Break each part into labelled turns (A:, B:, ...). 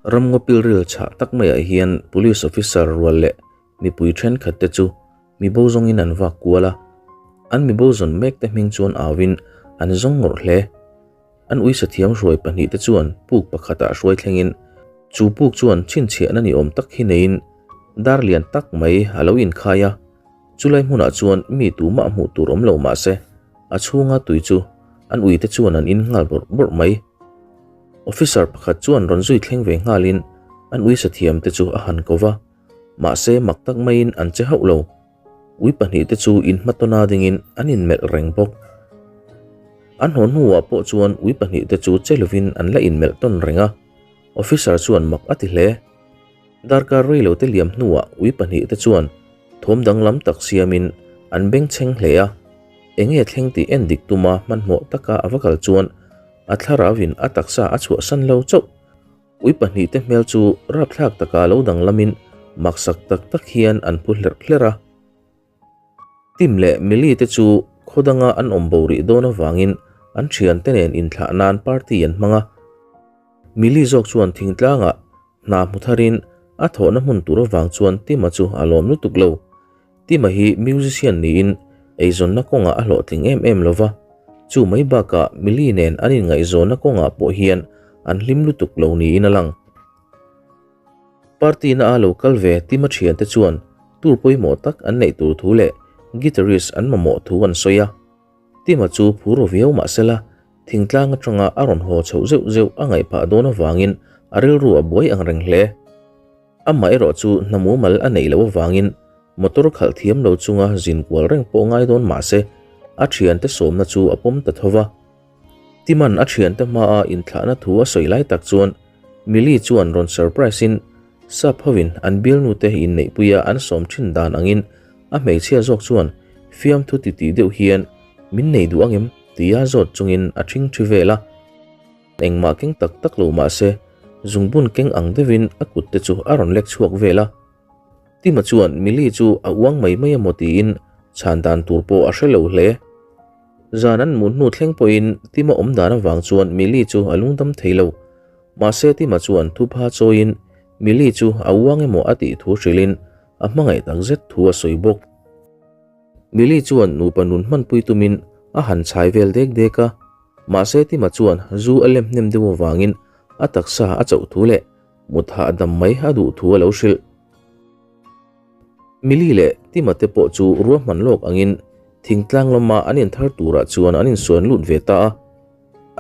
A: Ramngaw pilril chhah tak maiah hian Police Officer rual leh mipui thenkhat te chu mibo zawngin an vak kual a, an mibo zawn mek te hming chuan auin an zawng ngawrh hle. An uisa thiam hruai pahnihte chuan puk pakhatah hruai thlengin chu puk chuan chhinchhiahna ni awm tak hi neiin dar lian tak mai a lo inkhai a, chulai hmunah chuan mi tumah hmuh tur awm lo mah se a chhunga tui chu an uite chuan an in nghal bawrh bawrh mai. Officer pakhat chuan rawn zui thleng ve nghalin an uisa thiamte chu a han ko va, mahse mak tak maiin an che hauh lo. Ui pahnihte chu inhmatawna dingin an inmelh reng bawk. An haw hnuah pawh chuan ui pahnihte chu che lovin an la inmelh tawn reng a, officer chuan mak a ti hle. Darkar rei lote liam hnuah ui pahnihte chuan thawm danglam tak siamin an bengchheng hle a, enge thleng tih en dik tuma hmanhmawh taka a va kal chuan a thlarauin a taksa a chhuahsan lo chauh. Ui pahnihte hmel chu rapthlak taka lo danglamin maksak tak tak hian an phu hlerh hlerh a. Tim leh Millie te chu khaw danga an awm bo rih dawn avangin an thiante nen inthlah nan party an hmang a. Millie zawk chuan thingtlangah hna hmu tharin a thawhna hmun tur avang chuan Tim-a chu a lawm lutuk lo. Tima hi musician niin eizawnna kawngah a hlawhtling em em lo va, chu mai bakah Millie nen an inngaihzawnna kawngah pawh hian an hlim lutuk lo niin a lang. Party na a lo kal ve Tima thiante chuan tour pawimawh tak an neih tur thu leh guitarist an mamawh thu an sawi a. Tima chu phur aw viau mah sela, thingtlang atanga a rawn haw chhoh zeuh zeuh a ngaih phah dawn avangin a rilru a buai ang reng hle. Amaherawh chu hna mumal a neih loh avangin motor khalh thiam lo chunga zin kual reng pawh ngai dawn mah se a thiante sawmna chu a pawm ta tho va. Timan a thiante hmaa inthlahna thu a sawi lai tak chuan Millie chuan rawn surprise in sap hovin an bialnute inneihpuia an sawm thin dan angin a hmeichhia zawk chuan fiamthu titih deuh hian min nei duh angem tia zawt chungin a thing thi vel a. Engmah keng tak tak lo mah se, zungbun keng ang deuhin a kut te chu a rawn lek chhuak vel a. Tima chuan Millie chu a uang mai mai emaw tiin chhan dan tur pawh a hre lo hle. Zan an mut hnu thleng pawhin Tima awm dan avang chuan Millie chu a lungdam thei lo. Mahse Tima chuan thupha chawiin Millie chu a uang emaw a tih thu hrilhin a hmangaih tak zet thu a sawi bawk. Millie chuan nupa nun hmanpui tumin a han chhai vel dek dek a, mahse Tima chuan zu a lem hnem deuh avangin a taksa a chauh thu leh mut hahdam mai a duh thu a lo hrilh. Millie leh Tima te pawh chu ruahman lawk angin thingtlang lama an inthar turah chuan an insuan lut ve ta a,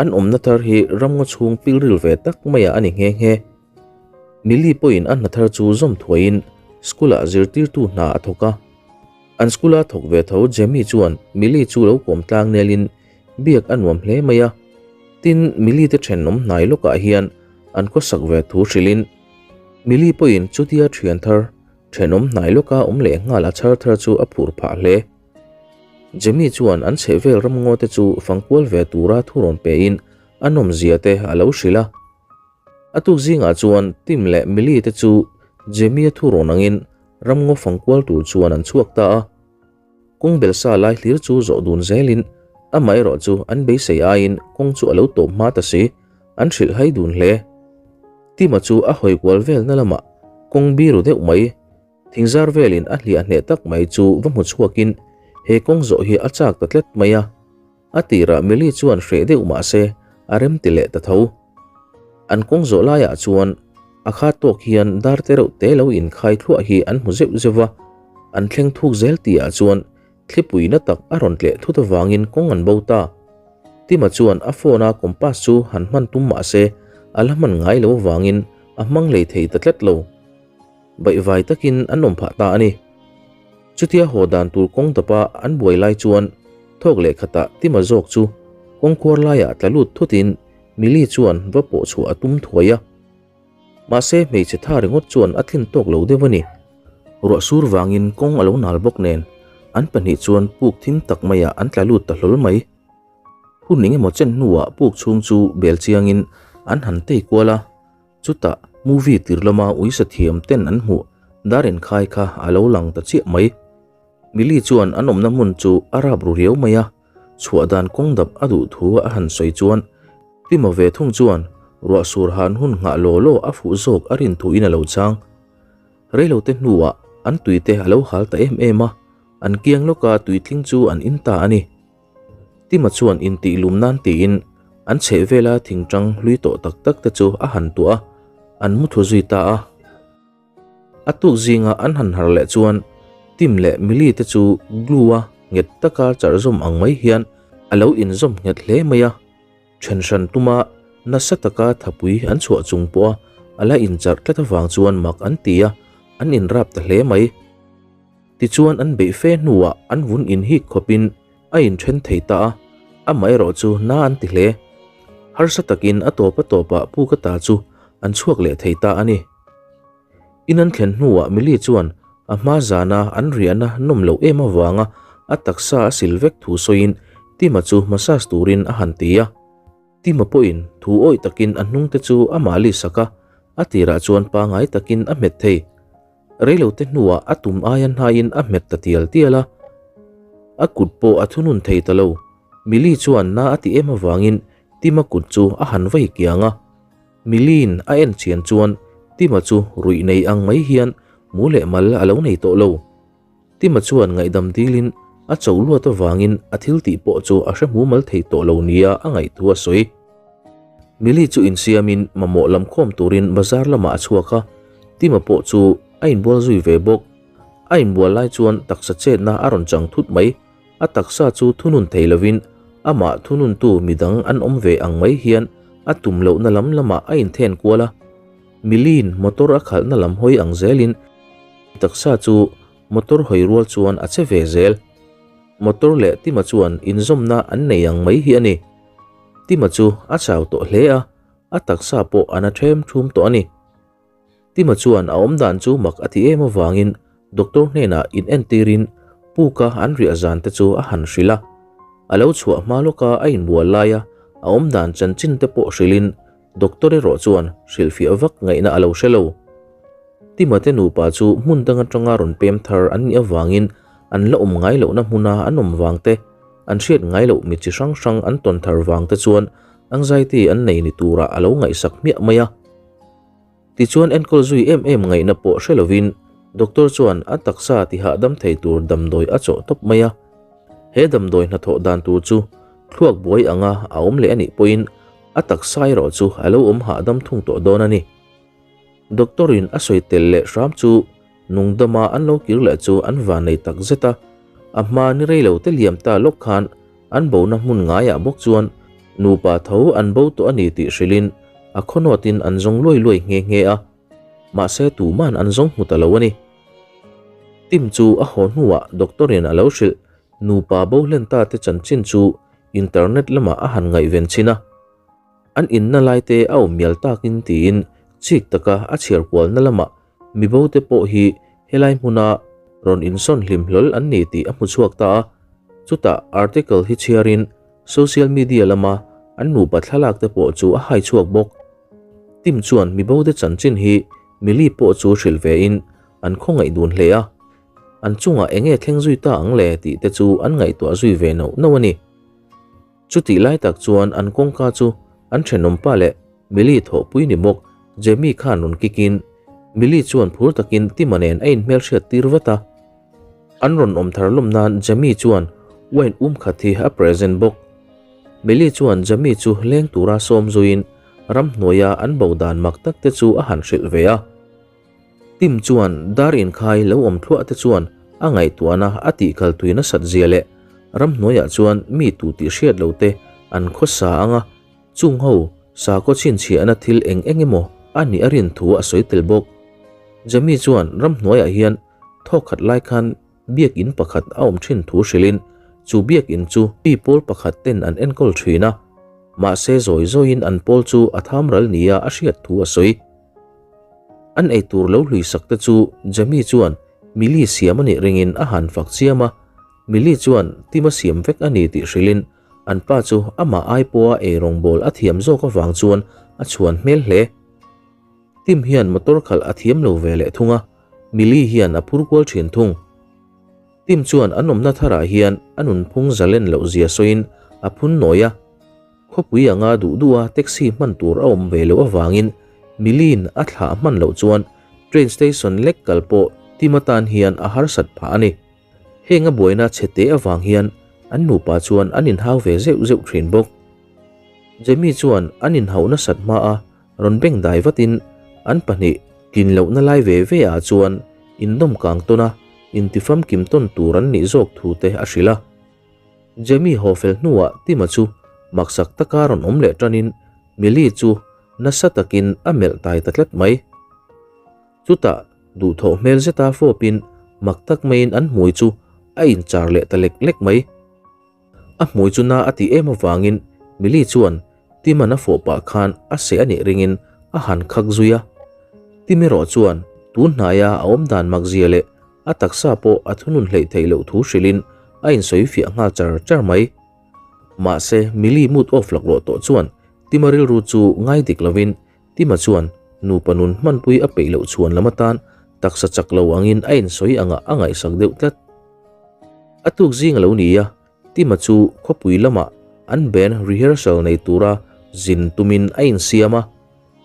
A: an awmna thar hi ramngaw chhung pilril ve tak maiah a ni nghe nghe. Millie pawhin a hna thar chu zawm thuaiin school-ah zirtirtu hna a thawk a. An school-a thawk ve tho Jamie chuan Millie chu lo kawm tlang nelin biak a nuam hle mai a. Tin, Millie te thenawm hnai lawkah hian an khawsak ve thu hrilhin Millie pawhin chutia thian thar thenawm hnai lawka awm leh nghal a chhar thar chu a phur phah hle. Jamie chuan an chhehvel ramngaw te chu fangkual ve tura thurawn pein a nawmzia te a lo hrilh a. A tuk zingah chuan Tim leh Millie te chu Jamie-a thu rawn angin ramngaw fangkual tur chuan an chhuak ta a. Kawng belsa lai hlir chu zawh dun zelin amaherawh chu an beisei aiin kawng chu a lo tawp hma ta si, an hrilh hai dun hle. Tim-a chu a hawi kual velna lamah kawng biru deuh mai, thingzar velin a hliah hneh tak mai chu va hmu chhuakin he kawng zawh hi a chak ta tlat mai a. A tirah Millie chuan hreh deuh mah se a rem ti leh ta tho. An kawng zawh laiah chuan a kha tawk hian dar te reuh te lo inkhai thluah hi an hmu zeuh zeuh va, an thleng thuk zel tihah chuan thlipui na tak a rawn tleh thut avangin kawng an bo ta. Tima chuan a phone a compass chu han hman tum mah se a la hman ngai lo avangin a hmang lei thei ta tlat lo. Baihvai takin an awm phah ta a ni. Chutia haw dan tur kawng tapa an buai lai chuan thawk leh khatah Tima zawk chu kawngkhuar laiah tla lut thutin Millie chuan va pawh chhuah a tum thuai a. Mahse hmeichhe tha ringawt chuan a tlin tawk lo deuh a ni. Ruah sur vangin kawng a lo nal bawk nen an pahnih chuan puk thim tak maiah an tla lut ta hlawl mai. Hun eng emaw chen hnuah puk chhung chu bel chiangin an han tei kual a. Chutah movie tir lama uisa thiam ten an hmuh dar inkhai kha a lo lang ta chiah mai. Millie chuan an awmna hmun chu a rap ru riau mai a, chhuah dan kawng dap a duh thu a han sawi chuan Tima ve thung chuan Ruah sur han hun nghah law law a fuh zawk a rin thuin a lo chang. Reilote hnuah an tuite a lo hal ta em em a, an kiang lawka tuitling chu an in ta a ni. Tima chuan intih lum nan tiin an chheh vela thingtang hlui tawh tak tak te chu a han tuah a, an mu thu zui ta a. A tuk zinga an han har leh chuan Tim leh Millie te chu glue a nghet taka charh zawm ang mai hian a lo inzawm nghet hle mai a. Then hran tuma nasa taka thapui an chhuah chung pawha a la incharh tlat avang chuan mak an ti a, an inrap ta hle mai. Tichuan an beih fe hnuah an vun inhik khawpin a inthen thei ta a, amaherawh chu na an ti hle. Harsa takin a tawp a tawpah Pu ka ta chu an chhuak leh thei ta a ni. In an thlen hnuah Millie chuan a hma zana an riahna nawm loh em avanga a taksa a sil vek thu sawiin Tima chu massage turin a han ti a. Tima pawhin thu awih takin a hnungte chu a mah lihsak a, a tirah chuan pangngai takin a hmet thei. Reilote hnuah a tum aia hnaiin a hmet ta tial tial a, a kut pawh a thunun thei ta lo. Millie chuan na a ti em avangin Tima kut chu a han vai kiang a. Milliei'n a en chian chuan Tima chu ruih nei ang mai hian mu leh mal a lo nei tawh lo. Tima chuan ngaihdam dilin a cho luat avangin a thil tih pawh chu a hre hmu mal thei tawh lo nia a ngaihtu a sawi. Millie chu insiamin mamawh lam khawm turin bazar lamah a chhuak a, Tima pawh chu a inbual zui ve bawk. A inbual lai chuan taksa chetna a rawn chang thut mai. A taksa chu thunun thei lovin amah thununtu midang an awm ve ang mai hian a tum lohna lam lamah a inthen kual a. Millie-in motor a khalhna lam hawi ang zelin taksa chu motor hawi rual chuan a che ve zel. Motor leh Tima chuan inzawmna an nei ang mai hi a ni. Tima chu a chau tawh hle a, a taksa pawh a na ṭhem ṭhum tawh a ni. Tima chuan a awmdan chu mak a ti em avangin doctor hnenah in entirin puka an riah zan te chu a han hrilh a. A lo chhuah hma lawka a inbual laia a awmdan chanchin te pawh hrilhin doctor erawh chuan hrilhfiah vak ngaihna a lo hre lo. Tima te nupa chu hmun dang atanga rawn pem thar an nih avangin an la awm ngai lohna hmuna an awm vang te, an hriat ngai loh mi chi hrang hrang an tawn thar vang te chuan anxiety an nei ni turah a lo ngaihsak hmiah mai a. Tichuan enkawl zui em em ngaihna pawh hre lovin doctor chuan a taksa ti hahdam thei tur damdawi a chawh tawp mai a. He damdawi hnathawh dan tur chu thluak buai anga a awm leh a nih pawhin a taksa erawh chu a lo awm hahdam thung tawh dawn a ni. Doctor in a sawi tel leh hram chu nungdama an lo kir leh chu an van nei tak zet a, a hma ni rei lo te liam ta lawk khan An bona hmun ngaiah bawk chuan nupa tho an bo tawh a ni tih hrilhin a khawnawtin an zawng luai luai nghe nghe a, mahse tuman an zawng hmu ta lo a ni. Tim chu a haw hnuah doctor-in a lo hrilh nupa bo hlen ta te chanchin chu internet lamah a han ngaihven chhin a. An inna laite a awm mial takin tiin chik taka a chhiar kualna lamah mibo te pawh hi helai hmuna rawn insawn hlim hlawl an ni tih a hmu chhuak ta a. Chutah article hi chhiarin social media lama an nupa thlalak te pawh chu a hai chhuak bawk. Tim chuan mibo te chanchin hi Millie pawh chu hrilh ve in an khawngaih dun hle a. An chungah eng nge thleng zui ta ang le tih te chu an ngaihtuah zui ve nauh nauh a ni. Chutih lai tak chuan an kawngka chu an thenawmpa leh Millie thawhpui ni bawk Jamie khan rawn kick in Millie chuan phur takin Tima nen a inhmelhriat tir vat a. An rawn awm thar lawm nan Jamie chuan wine um khat hi a present bawk. Millie chuan Jamie chu leng tura sawm zuiin ramhnuaia an bo dan mak tak te chu a han hrilh ve a. Tim chuan dar inkhai lo awm thluah te chuan a ngaihtuahna a tihkal tui nasat zia leh ramhnuaiah chuan mi tu tih hriat lo te an khawsa ang a, chung ho sakhaw chhinchhiahna thil eng eng emaw a nih a rin thu a sawi tel bawk. Jamie chuan ramhnuaiah hian thawk khat lai khan biakin pakhat a awm thin thu hrilhin chu biakin chu mi pawl pakhat ten an enkawl thin a, mahse zawi zawiin an pawl chu a tham ral nia a hriat thu a sawi. An eitur lo hlui sak te chu Jamie chuan Millie siam a nih ringin a han fak chiam a, Millie chuan Tim a siam vek a ni tih hrilhin an pa chu amah ai pawha ei rawngbawl a thiam zawk avang chuan a chhuan hmel hle. Tim hian motor khalh a thiam lo ve leh thung a, Millie hian a phur kual thin thung. Tim chuan an awmna tharah hian a nunphung zalen loh zia sawiin a phun nawi a. Khawpui anga duh duha taxi hman tur a awm ve loh avangin Mili'n a thlah hman loh chuan train station lek kal pawh Tim atan hian a harsat phah a ni. Heng a buaina chhe te avang hian an nupa chuan an inhau ve zeuh zeuh thin bawk. Jamie chuan an inhauh nasat hmaa rawn beng dai vatin an pahnih tlin lohna lai ve ve ah chuan indawm kang tawn a, intifamkim tawn tur an nih zawk thu te a hrilh a. Jamie haw fel hnuah Tima chu maksak taka rawn awm leh tanin Millie chu nasa takin a melh tai ta tlat mai. Chutah duhthawh hmel zeta fawpin mak tak maiin an hmui chu a inchar leh ta lek lek mai. A hmui chu na a tih em avangin Millie chuan Tim-a'n a fawh pah khan a seh a nih ringin a han khak zui a. Tim erawh chuan tun hnaia a awm dan makzia leh a taksa pawh a thunun hleih theih loh thu hrilhin a insawi fiah nghal char char mai. Mahse, Millie mood off laklawh tawh chuan Tim-a rilru chu ngai dik lovin Tima chuan nupa nun hmanpui a peih loh chhuan lam atan taksa chak lo angin a insawi angah a ngaihsak deuh tlat. A tuk zing a lo ni a, Tima chu khawpui lamah an band rehearsal nei tura zin tumin a insiam a.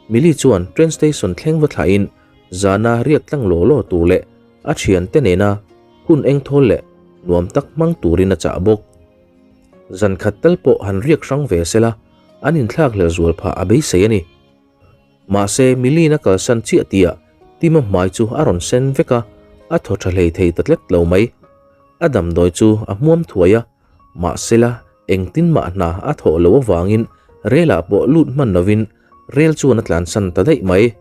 A: Millie chuan train station thleng va thlahin zana riak tlang law law tur leh a thiante nena hun engthawl leh nuam tak hmang turin a chah bawk. Zan khat tal pawh han riak hrang ve sela, an inthlak hlel zual phah a beisei a ni. Mahse, Millie-in a kalsan chiah tihah Tim-a hmai chu a rawn sen vek a, a thaw tha hlei thei ta tlat lo mai. A damdawi chu a hmuam thuai a, mahsela engtin mah hna a thawh loh avangin relah pawh lut hman lovin rel chuan a tlansan ta daih mai.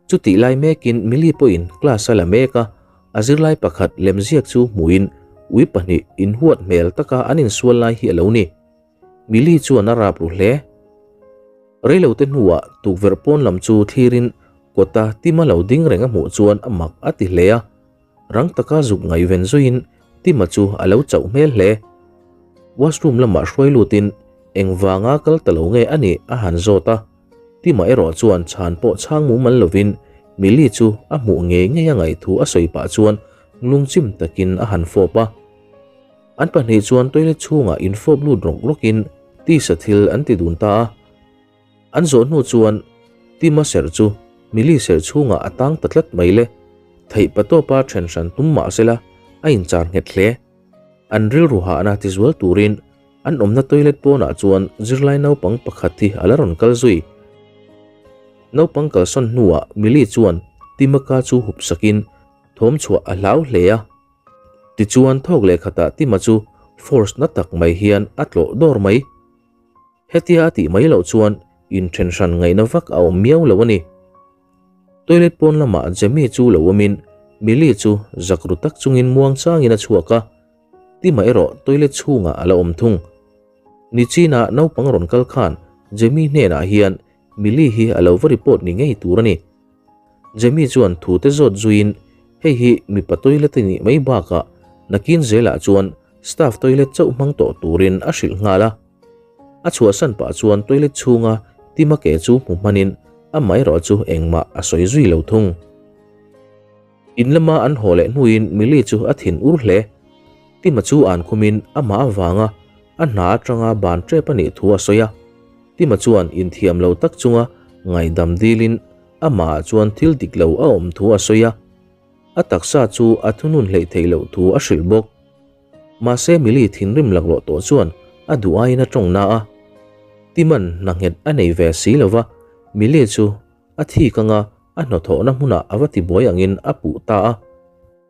A: Chutih lai mekin Millie pawhin class a la mek a, a zirlai pakhat lemziak chu hmuhin ui pahnih inhuat hmel taka an insual lai hi a lo ni. Millie chuan a rap ru hle. Reilote hnuah tukverh pawn lam chu thlirin kawta Tima lo ding reng a hmuh chuan a mak a ti hle a. Rang taka zuk ngaihven zuiin Tima chu a lo chauh hmel hle. Washroom lamah hruai lutin engvanga kal ta lo nge a nih a han zawt a. Tima erawh chuan chhan pawh chhang mumal lovin Millie chu a hmuh ngei ngei a ngaih thu a sawi pah chuan lungchim takin a han fawp a. An pahnih chuan toilet chhungah infawp lut rawk rawkin tisa thil an ti dun ta a. An zawh hnu chuan Tima serh chu Millie serh chhungah a tang ta tlat mai le. Theih patawpa then hran tum mah sela a inchar nghet hle. An rilru hahna tizual turin an awmna toilet pawnah chuan zirlai naupang pakhat hi a la rawn kal zui. Naupang kalsawn hnuah Millie chuan Tima ka chu hup sakin thawm chhuah a hlau hle a. Tichuan thawk leh khatah Tima chu force na tak mai hian a tlawh dawr mai. Hetia a tih mai loh chuan inthen hran ngaihna vak a awm miau lo a ni. Toilet pawn lamah Jamie chu lo awmin Millie chu zak ru tak chungin muang changin a chhuak a, Tima erawh toilet chhungah a la awm thung. Nichina naupang rawn kal khan Jamie hnenah hian Millie hi a lo va report ni ngei tur a ni. Jamie chuan thu te zawt zuiin hei hi mipa toilet a nih mai bakah nakin zelah chuan staff toilet chauh hmang tawh turin a hrilh nghal a. A chhuahsan pah chuan toilet chhunga Tima ke chu hmu hmanin amaherawh chu engmah a sawi zui lo thung. In lama an haw leh hnuin Millie chu a thin ur hle. Tima chu an khumin amah avanga a hna atanga ban tep a nih thu a sawi a. Tima chuan inthiam lo tak chunga ngaihdam dilin amahah chuan thil dik lo a awm thu a sawi a. A taksa chu a thunun hleih theih loh thu a hrilh bawk. Mahse Millie thinrim laklawh tawh chuan a duh aiin a tawng na a. Tima'n hna nghet a nei ve si lova, Millie chu a thik anga a hnawthawhna hmunah a va tibuai angin a puh ta a.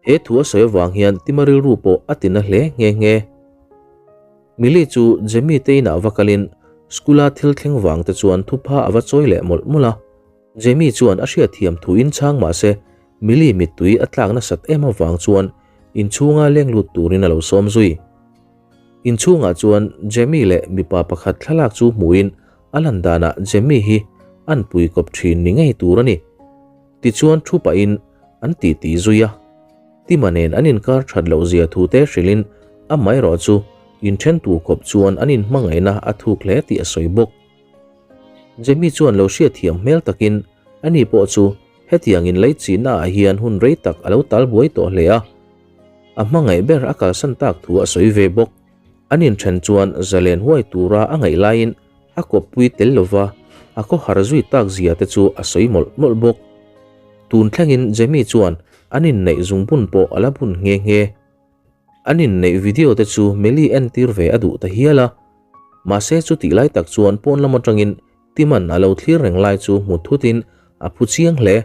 A: He thu a sawi avang hian Tima rilru pawh a tina hle nghe nghe. Millie chu Jamie te inah va kalin school-a thil thleng vang te chuan thupha a va chawi leh mawlh mawlh a. Jamie chuan a hriatthiam thuin chhang mah se Millie mittui a tlak nasat em avang chuan inchhunga leng lut turin a lo sawm zui. Inchhungah chuan Jamie leh mipa pakhat thlalak chu hmuhin a lan danah Jamie hi an pui kawp thin ni ngei tur a ni. Tichuan thu pahin an titi zui a. Tima nen an inkar that loh zia thu te hrilhin amaherawh chu inthen tur khawp chuan an inhmangaihna a thuk hle tih a sawi bawk. Jamie chuan lo hriatthiam hmel takin ani pawh chu hetiang inlaichinna ah hian hun rei tak a lo tal buai tawh hle a. A hmangaih ber a kalsan tak thu a sawi ve bawk. An inthen chuan zalen huai tura a ngaih laiin. a kawppui tel lova a khawhar zui tak zia te chu a sawi mawlh mawlh bawk. Tun thlengin Jamie chuan an inneih zungbun pawh a la bun nghe nghe. An inneih video te chu Millie entir ve a duh ta hial a. Mahse chutih lai tak chuan pawn lam atangin Timan a lo thlir reng lai chu hmu thutin a phu chiang hle.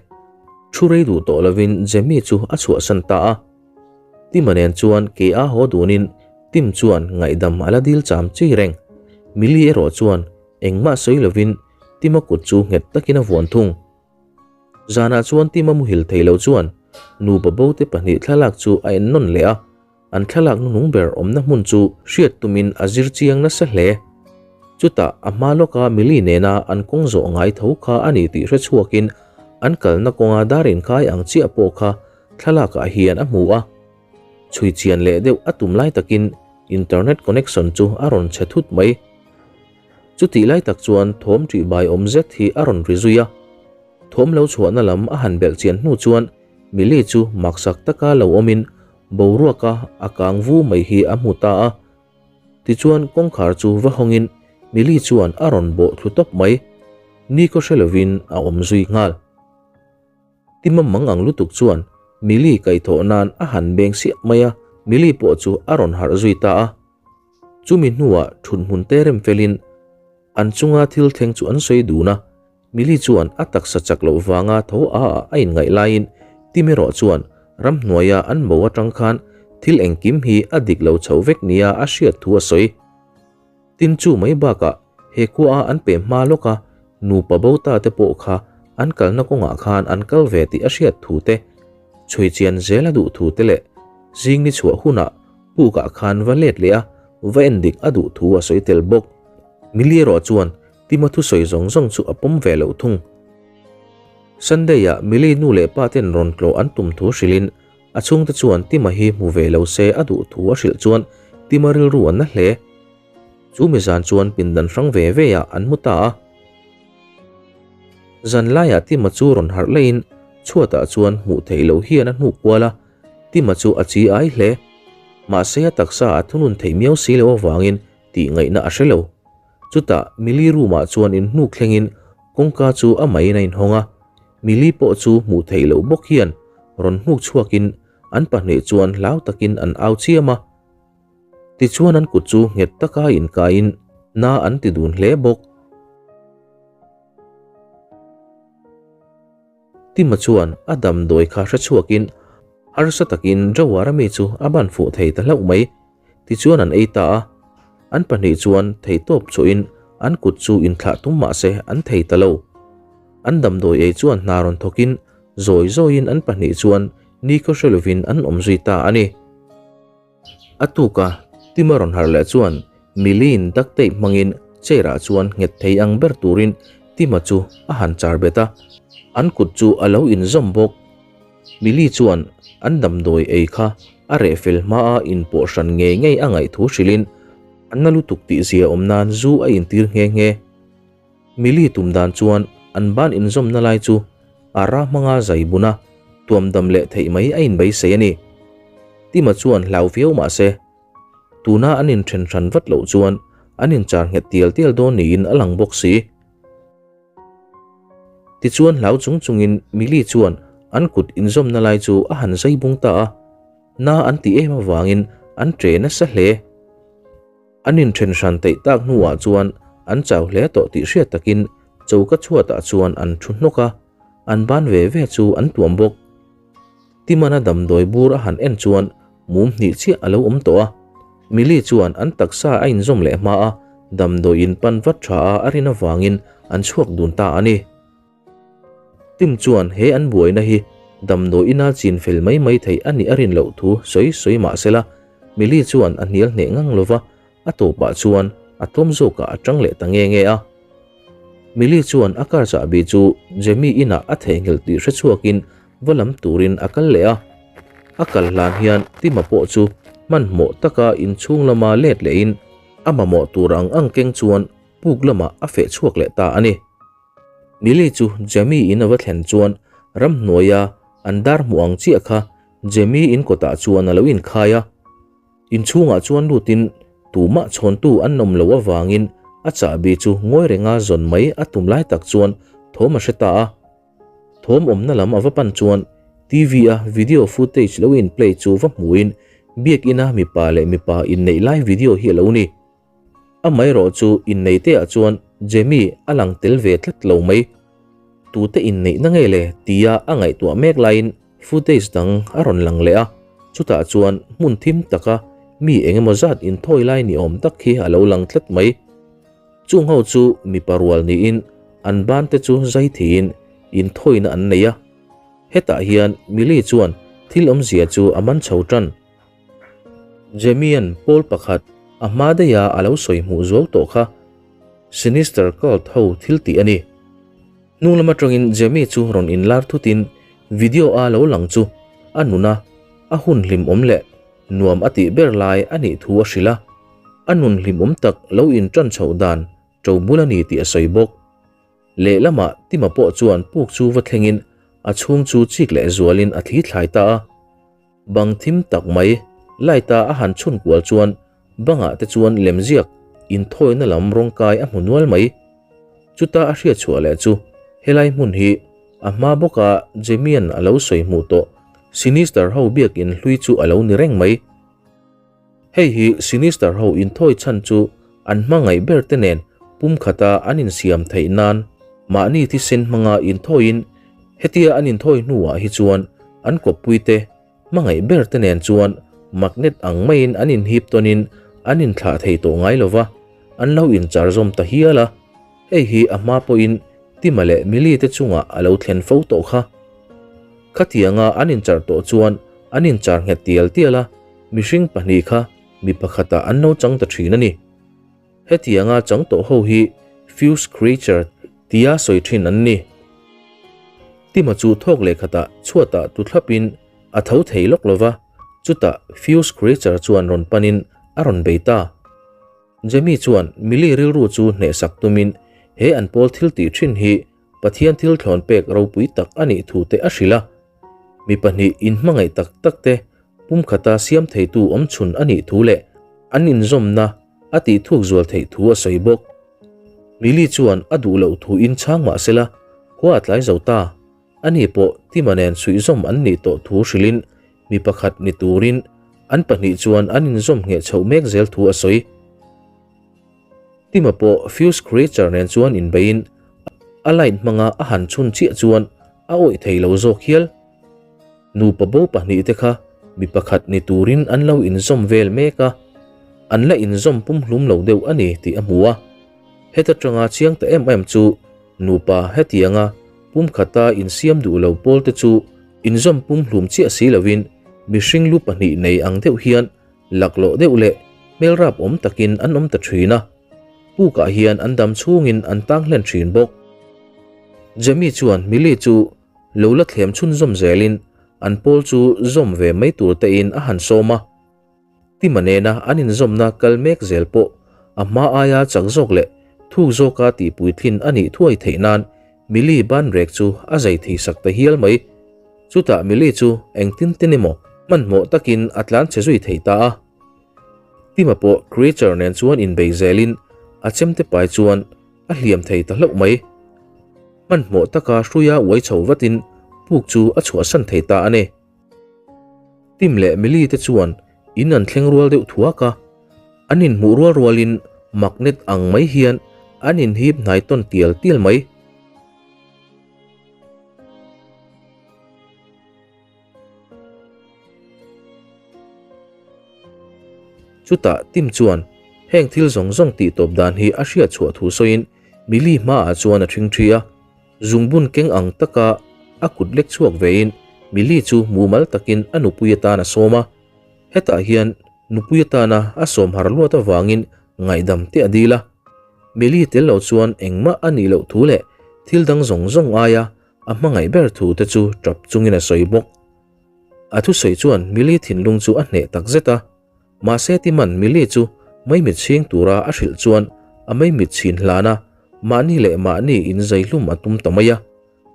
A: Thu rei duh tawh lovin Jamie chu a chhuahsan ta a. Tima nen chuan ke a haw dunin Tim chuan ngaihdam a la dil cham chi reng. Millie erawh chuan engmah sawi lovin Tima kut chu nghet takin a vuan thung. Zanah chuan Tima muhil thei lo chuan nupa bote pahnih thlalak chu a ennawn leh a. An thlalak nunung ber awmna hmun chu hriat tumin a zir chiang nasa hle. Chutah a hma lawka Millie nena an kawng zawh ngai tho kha a ni tih hre chhuakin an kalna kawnga dar inkai ang chiah pawh kha thlalakah hian a hmu a. Chhui chian leh deuh a tum lai takin internet connection chu a rawn chhe thut mai. Chutih lai tak chuan thawm ṭih bai awm zet hi a rawn ri zui a. Thawm lo chhuahna lam a han belh chian hnu chuan Millie chu maksak taka lo awmin boruaka a kang vu mai hi a hmu ta a. Tichuan kawngkhar chu va hawngin Millie chuan a rawn bawh thlu tawp mai. Ni kaw hre lovin a awm zui nghal. Tima mang ang lutuk chuan Millie kaihthawh nan a han beng siah mai a, Millie pawh chu a rawn harh zui ta a. Chumi hnuah thut hmun te rem felin an chunga thil thleng chu an sawi dun a, Millie chuan a taksa chak loh vanga tho a ah a inngaih laiin Tim erawh chuan ramhnuaia an bo atang khan thil engkim hi a dik lo chho vek nia a hriat thu a sawi. Tin chu mai bakah he khua a an pe hma lawk a, nupa bo ta te pawh kha an kalna kawngah khan an kal ve tih a hriat thu te, chhui chian zel a duh thu te leh zing ni chhuah hunah pukah khan va let leh a va en dik a duh thu a sawi tel bawk. Millie erawh chuan Tima thusawi zawng zawng chu a pawm ve loh thung. Sunday-ah Millie nu leh pa ten rawn tlawh an tum thu hrilhin a chhungte chuan Tima hi hmu ve lo se a duh thu a hrilh chuan Tima rilru a na hle. Chu mi zan chuan pindan hrang ve ve ah an mu ta a. Zan laiah Tima chu rawn harh laiin chhuatah chuan hmuh theih loh hian a hnuk kual a, Tima chu a chi ai hle. Mahse a taksa a thunun theih miau si loh avangin tih ngaihna a hre lo. Chutah Millie room ah chuan in hnuk thlengin kawngka chu a maiin a inhawng a, Millie pawh chu hmuh theih loh bawk hian rawn hnuk chhuakin an pahnih chuan hlau takin an au chiam a. Tichuan an kut chu nghet taka inkaiin na an ti dun hle bawk. Tima chuan a damdawi kha hre chhuakin harsa takin Jawara mi chu a ban fuh thei ta hlauh mai. Tichuan an ei ta a, an pahnih chuan theihtawp chhuahin an kut chu inthlah tum mah se an thei ta lo. An damdawi ei chuan hna rawn thawkin zawi zawiin an pahnih chuan nikhaw hre lovin an awm zui ta a ni. A tuka Tima rawn harh leh chuan Millie-in duct tape hmangin chair-ah chuan nghet thei ang ber turin Tima chu a han char bet a, an kut chu a lo inzawm bawk. Millie chuan an damdawi ei kha a reh fel hmaa inpawh hran ngei ngei a ngaih thu hrilhin a na lutuk tih zia awm nan zu a intir nghe nghe. Millie tum dan chuan an ban inzawmna lai chu a ra hmanga zai bun a, tuam dam leh theih mai a inbeisei a ni. Tima chuan hlau viau mah se, tuna an inthen hran vat loh chuan an inchar nghet tial tial dawn niin a lang bawk si. Tichuan hlau chung chungin Millie chuan an kut inzawmna lai chu a han zai bung ta a, na an ti em avangin an ṭe nasa hle. An inthen hran teih tak hnuah chuan an chau hle tawh tih hriat takin choka chhuatah chuan an thu hnawk a, an ban ve ve chu an tuam bawk. Timana damdawi bur a han en chuan mum hnih chiah a lo awm tawh a, Millie chuan an taksa a inzawm leh hma a, damdawi in pan vat tha a a rin avangin an chhuak dun ta a ni. Tim chuan he an buaina hi damdawi ina chin fel mai mai theih a nih a rin loh thu sawi sawi mah sela, Millie chuan a hnial hneh ngang lova, a tawpah chuan a tlawm zawkah a tang leh ta nge nge a. Millie chuan a car chahbi chu Jamie inah a theihnghilh tih hre chhuakin va lam turin a kal leh a. A kal hlan hian Tima pawh chu hmanhmawh taka inchhung lama let lehin a mamawh tur ang ang keng chuan puk lamah a feh chhuak leh ta a ni. Millie chu Jamie in a va thlen chuan ramhnuaia an dar hmuh ang chiah kha Jamie in kawtah chuan a lo inkhai a. Inchhungah chuan lutin tumah chhawntu an awm loh avangin A chahbi chu ngawi renga zawn mai a tum lai tak chuan thawm a hre ta a. Thawm awmna lam a va pan chuan TV a video footage lo in play chu va hmuin biakina mipa leh mipa inneih lai video hi a lo ni. Amaherawh chu innei te ah chuan Jamie a lang tel ve tlat lo mai. Tute inneihna nge le tia a ngaihtuah mek laiin footage dang a rawn lang leh a, chutah chuan hmun thim taka mi eng emaw zat inthawi lai ni awm tak hi a lo lang tlat mai. Chung ho chu mipa rual niin an ban te chu zai theiin inthawina an nei a. Hetah hian Millie chuan thil awmzia chu a man chho tan. Jamie-a'n pawl pakhat a hma daiha a lo sawi hmuh zuau tawh kha Sinister Cult ho thil tih a ni. Hnung lam atangin Jamie chu rawn inlar thutin video a lo lang chu a nuna a hun hlimawm leh nuam a tih ber lai a nih thu a hrilh a, a nun hlimawm tak lo intan chhoh dan to bul a ni tih a sawi bawk. Lehlamah Tima pawh chuan puk chu va thlengin a chhung chu chik leh zualin a thli thlai ta a. Bang thim tak mai, light a a han chhun kual chuan bangah te chuan lemziak inthawina lam rawngkai a hmu nual mai. Chuta a hriat chhuah leh chu helai hmun hi a hma bawka Jemian a lo sawi hmuh tawh Sinister ho biakin hlui chu a lo ni reng mai. Hei hi Sinister ho inthawi chhan chu an hmangaih ber te nen pumkhata an insiam theih nan mahni thisen hmanga inthawiin hetia an inthawi hnuah hi chuan an kawppui te hmangaih ber te nen chuan magnet ang maiin an inhip tawnin an inthlah thei tawh ngai lova an lo inchar zawm ta hial a. Hei hi a hma pawhin Tima leh Millie te chungah a lo thlen fo tawh kha. Khatianga an inchar tawh chuan an inchar nghet tial tial a, mihring pahnih kha mi pakhatah an lo chang ta thin a ni. Hetianga chang tawh ho hi Fuse Creature tia sawi thin an ni. Tima chu thawk leh khatah chhuatah tu thlapin a tho thei lawk lova, chutah Fuse Creature chuan rawn panin a rawn bei ta. Jamie chuan Millie rilru chu hnehsak tumin he an pawl thil tih thin hi Pathian thil thlawn pek ropui tak a nih thu te a hrilh a. Mi pahnih inhmangaih tak tak te pumkhata siam theitu awm chhun a nih thu leh an inzawmna a tih thuk zual theih thu a sawi bawk. Millie chuan a duh loh thu in chhang mah sela khua a tlai zo ta. Ani pawh Tima nen suihzawm an nih tawh thu hrilhin mi pakhat ni turin an pahnih chuan an inzawm ngheh chhoh mek zel thu a sawi. Tima pawh Fuse Creature nen chuan inbeiin a light hmanga a han chhun chiah chuan a awih thei lo zawk hial. Nupa bo pahnih te kha mi pakhat ni turin an lo inzawm vel mek a, an la inzawm pumhlum lo deuh a ni tih a hmu a. Heta tanga chiang ta em em chu nupa hetianga pumkhata insiam duh lo pawl te chu inzawm pumhlum chiah si lovin mihring lu pahnih nei ang deuh hian Laklawh deuh leh hmel rap awm takin an awm ta thin a, pukah hian an dam chhungin an tang hlen thin bawk. Jamie chuan Millie chu lo la thlem chhunzawm zelin an pawl chu zawm ve mai tur tein a han sawm a. Tima nena an inzawmna kal mek zel pawh a hma aia chak zawk leh thuk zawka tihpuitlin a nih thuai theih nan Millie ban rek chu a zai thei sak ta hial mai. Chutah Millie chu engtin tin emaw hmanhmawh takin a tlan chhe zui thei ta a. Tima pawh Creature nen chuan inbei zelin a chemte pai chuan a hliam thei ta hlauh mai. Hmanhmawh taka hruia uai chho vatin puk chu a chhuahsan thei ta a ni. Tim leh Millie te chuan in an thleng rual deuh thuak a, an inhmuh rual rualin magnet ang mai hian an inhip hnai tawn tial tial mai. Chutah Tim chuan heng thil zawng zawng tih tawp dan hi a hriat chhuah thu sawiin Millie hmaah chuan a ṭhing ṭhi a. Zungbun keng ang taka a kut lek chhuak vein Millie chu mumal takin a nupui atan a sawm a. Hetah hian nupui atana a sawm har luat avangin ngaihdam te a dil a. Millie tel lo chuan engmah a nih loh thu leh thil dang zawng zawng aia a hmangaih ber thu te chu tap chungin a sawi bawk. A thusawi chuan Millie thinlung chu a hneh tak zet a. Mahse Timan Millie chu maimit chhing tura a hrilh chuan a maimit chhin hlan a, mahni leh mahni inzaihlum a tum ta mai a.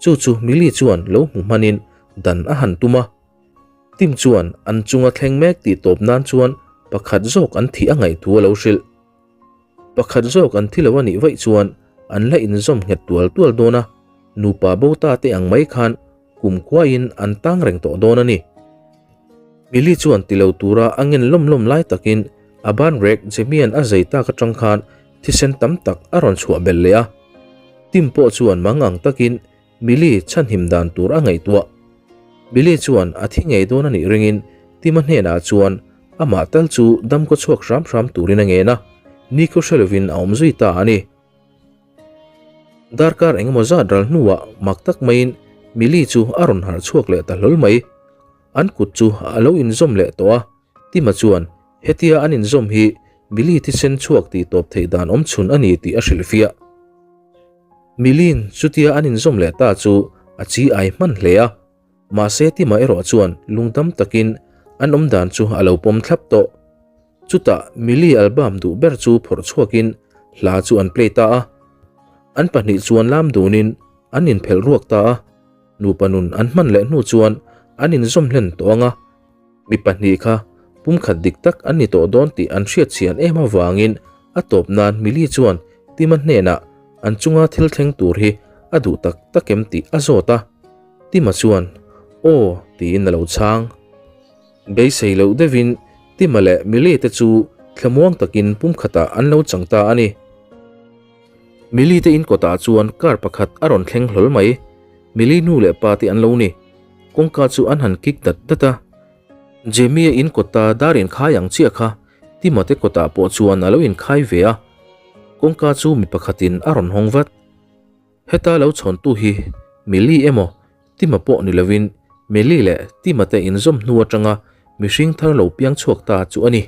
A: Chu chu Millie chuan lo hmu hmanin dan a han tum a. Tim chuan an chunga thleng mek tih tawp nan chuan pakhat zawk an thih a ngaih thu a lo hrilh. Pakhat zawk an thi lo a nih vaih chuan an la inzawm nghet tual tual dawn a, nupa bo ta te ang mai khan kumkhuain an tang reng tawh dawn a ni. Millie chuan ti lo tura a ngen lawm lawm lai takin a ban rek Jamie-a'n a zei tak atang khan thisen tam tak a rawn chhuah belh leh a. Tim pawh chuan mangang takin Millie chhanhim dan tur a ngaihtuah. Millie chuan a thi ngei dawn a nih ringin Tim-a hnenah chuan amah tal chu dam kaw chhuak hram hram turin a ngen a, nikhaw hre lovin a awm zui ta a ni. Darkar engemaw zat ral hnuah mak tak maiin Millie chu a rawn harh chhuak leh ta hlawl mai. An kut chu a lo inzawm leh tawh a, Tima chuan hetia an inzawm hi Millie thisen chhuak tih tawp theih dan awm chhun a ni tih a hrilhfiah. Millie-in chutia an inzawm leh ta chu a chi ai hman hle a, mahse Tima erawh chuan lungdam takin an awm dan chu a lo pawm thlap tawh. Chutah Millie album duh ber chu phawrh chhuakin hla chu an play ta a. An pahnih chuan lam dunin an inphelh ruak ta a. Nupa nun an hman leh hnu chuan an inzawm hlen tawh ang a, mi pahnih kha pumkhat dik tak an ni tawh dawn tih an hriat chian em avangin a tawp nan Millie chuan Tima hnenah an chunga thil thleng tur hi a duh tak tak em tih a zawt a. Tima chuan, Aw, tiin a lo chhang. Beisei loh deuhin Tima leh Millie te chu thlamuang takin pumkhatah an lo chang ta a ni. Millie te in kawtah chuan car pakhat a rawn thleng hlawl mai. Millie nu leh pa te an lo ni. Kawngka chu an han kik dat dat a. Jamie-a in kawta dar inkhai ang chiah kha Tima te kawtah pawh chuan a lo inkhai ve a. Kawngka chu mi pakhatin a rawn hawng vat. Heta lo chhawntu hi Millie emaw Tima pawh ni lovin Millie leh Tima te inzawm hnu atanga mihring thar lo piang chhuak ta chu a ni.